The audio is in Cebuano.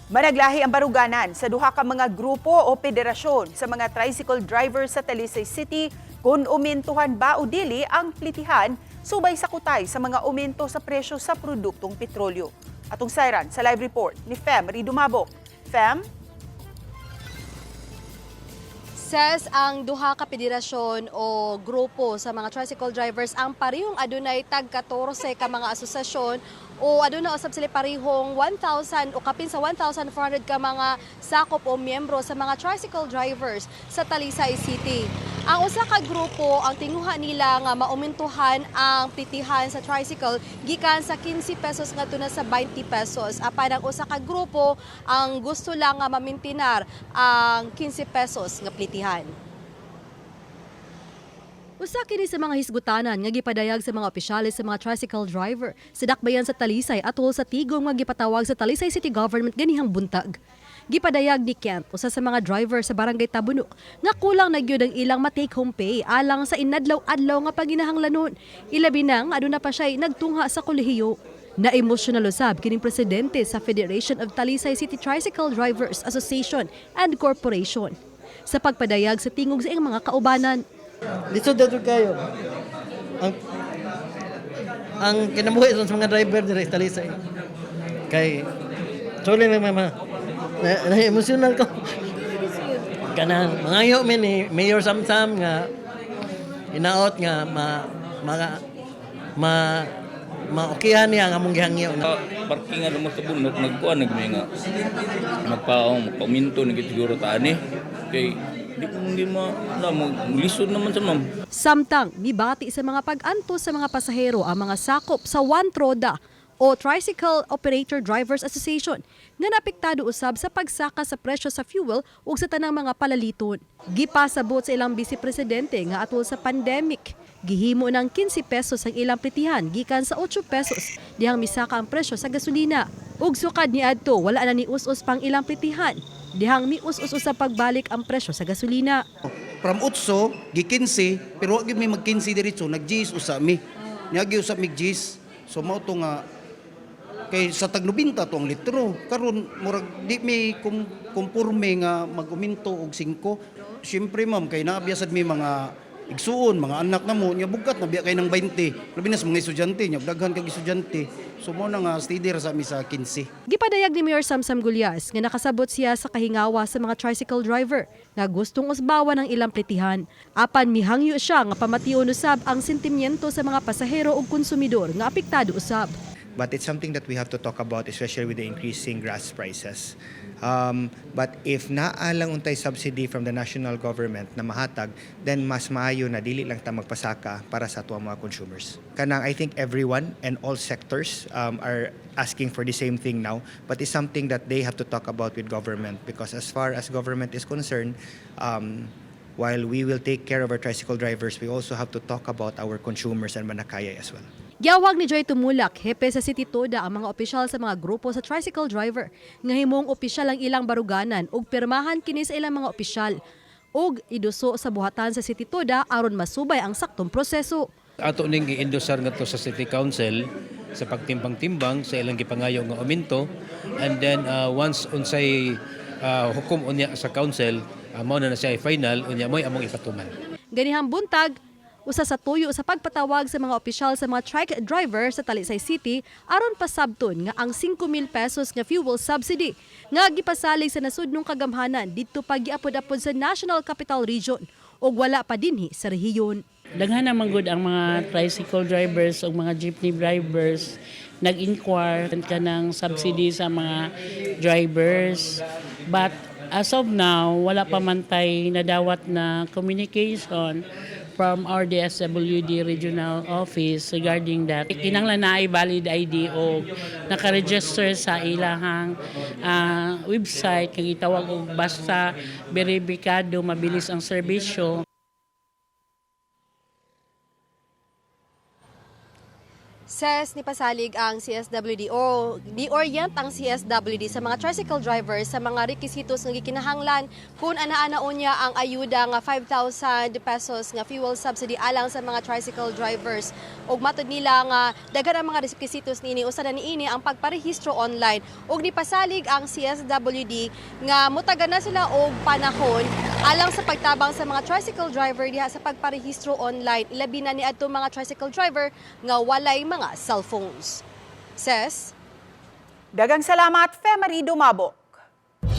Managlahi ang baruganan sa duha ka mga grupo o federasyon sa mga tricycle drivers sa Talisay City kung umintuhan ba o dili ang plitihan subay sa kutay sa mga uminto sa presyo sa produktong petrolyo. Atong sayran sa live report ni Fem Ridumabok. Fem? Says ang duha ka federasyon o grupo sa mga tricycle drivers ang parehong adunay tag 14 ka mga asosasyon o aduna usab sila parehong 1,000 o kapin sa 1,400 ka mga sakop o miyembro sa mga tricycle drivers sa Talisay City. Ang usa ka grupo ang tinguha nila nga maumentuhan ang plitihan sa tricycle gikan sa 15 pesos ngadto na sa 20 pesos. Apan ang usa ka grupo ang gusto lang nga mamintinar ang 15 pesos nga plitihan. Usa kini sa mga hisgutanan nga gipadayag sa mga opisyales sa mga tricycle driver sa dakbayan sa Talisay atol sa tigom nga gipatawag sa Talisay City Government ganihang buntag. Gipadayag ni Kent, usa sa mga driver sa Barangay Tabunok, nga kulang na gyud ang ilang ma-take home pay alang sa inadlaw-adlaw nga panginahanglanon. Ilabi na nga aduna pa siya'y nagtungha sa kolehiyo. Na-emosyonal usab kining presidente sa Federation of Talisay City Tricycle Drivers Association and Corporation sa pagpadayag sa tingog sa iyang mga kaubanan. Lisod na kayo. Ang kinabuhi sa mga driver diri sa Talisay. Kay sorry lang, mama. Na emotional ko. Kanang mangayo mi ni Mayor Samsam nga hinaot nga ma ma ma maokihan niya ang among gihangyo. Sa parkingan mo sa Bunok, nagkuan nagmi nga magpauminto na gid siguro ta ani kay di ko hindi ma na lisod naman sa ma'am. Samtang mibati sa mga pag-antos sa mga pasahero ang mga sakop sa One Troda o Tricycle Operator Drivers Association nga napektado usab sa pagsaka sa presyo sa fuel ug sa tanang mga palaliton. Gipasabot sa ilang vice presidente nga atol sa pandemic, gihimo ng 15 pesos ang ilang plitihan gikan sa 8 pesos dihang misaka ang presyo sa gasolina. Ug sukad niadto, wala na ni us-us pang ilang plitihan dihang mius-us usab pagbalik ang presyo sa gasolina. From 8, gi 15, pero wa gyud mi mag 15 diretso, nag 10 usa mi. Niagi usab mig 10. So mao to nga kay sa tag 90 to ang litro. Karon murag di mi kumporme nga mag-uminto og 5. Siyempre, ma'am, kay naabiya sad mi mga igsuon, mga anak na mo, nya bugat na biya kay ng 20. Labi na sa mga estudyante, nya daghan kag estudyante. So mao na nga steady ra sa mi sa 15. Gipadayag ni Mayor Samsam Gullas nga nakasabot siya sa kahingawa sa mga tricycle driver nga gustong usbawan ang ilang plitihan. Apan mihangyo siya nga pamation usab ang sentimiento sa mga pasahero ug konsumidor nga apektado usab. But it's something that we have to talk about, especially with the increasing gas prices. But if naa lang untay subsidy from the national government na mahatag, then mas maayo na dili lang ta magpasaka para sa ato ang mga consumers. Kanang I think everyone and all sectors are asking for the same thing now, but it's something that they have to talk about with government because as far as government is concerned, while we will take care of our tricycle drivers, we also have to talk about our consumers and manakaya as well. Giawhag ni Joy Tumulak, hepe sa City Toda, ang mga opisyal sa mga grupo sa tricycle driver nga himong opisyal ang ilang baruganan ug pirmahan kini sa ilang mga opisyal ug iduso sa buhatan sa City Toda aron masubay ang saktong proseso. Ato ning giendosar ngadto sa City Council sa pagtimbang-timbang sa ilang gipangayo nga uminto and then once unsay hukom unya sa council, mao na na siya final unya mo'y among ipatuman. Ganihang buntag, usa sa tuyo sa pagpatawag sa mga opisyal sa mga trike driver sa Talisay City aron pasabton nga ang 5,000 pesos nga fuel subsidy nga gipasalig sa nasudnong kagamhanan didto pa giapod-apod sa National Capital Region ug wala pa dinhi sa rehiyon. Daghan naman gud ang mga tricycle drivers o mga jeepney drivers nag-inquire kanang subsidy sa mga drivers. But as of now, wala pa man tay nadawat na communication from our DSWD regional office regarding that. Kinanglan na ay valid ID o nakaregister sa ilahang website kay gitawag og basta beripikado, mabilis ang serbisyo. Ses, ni pasalig ang CSWD o ni-orient ang CSWD sa mga tricycle drivers sa mga rekisitos nga gikinahanglan kung ana-ana unya ang ayuda nga 5,000 pesos nga fuel subsidy alang sa mga tricycle drivers. Ug matud nila nga daghan ang mga rekisitos niini, usa na niini ang pagparehistro online. Ug nipasalig ang CSWD nga mutagan na sila og panahon alang sa pagtabang sa mga tricycle driver diha sa pagparehistro online, ilabi na niadto mga tricycle driver nga walay mga cellphones. Ses? Dagang salamat, Femery Dumabo.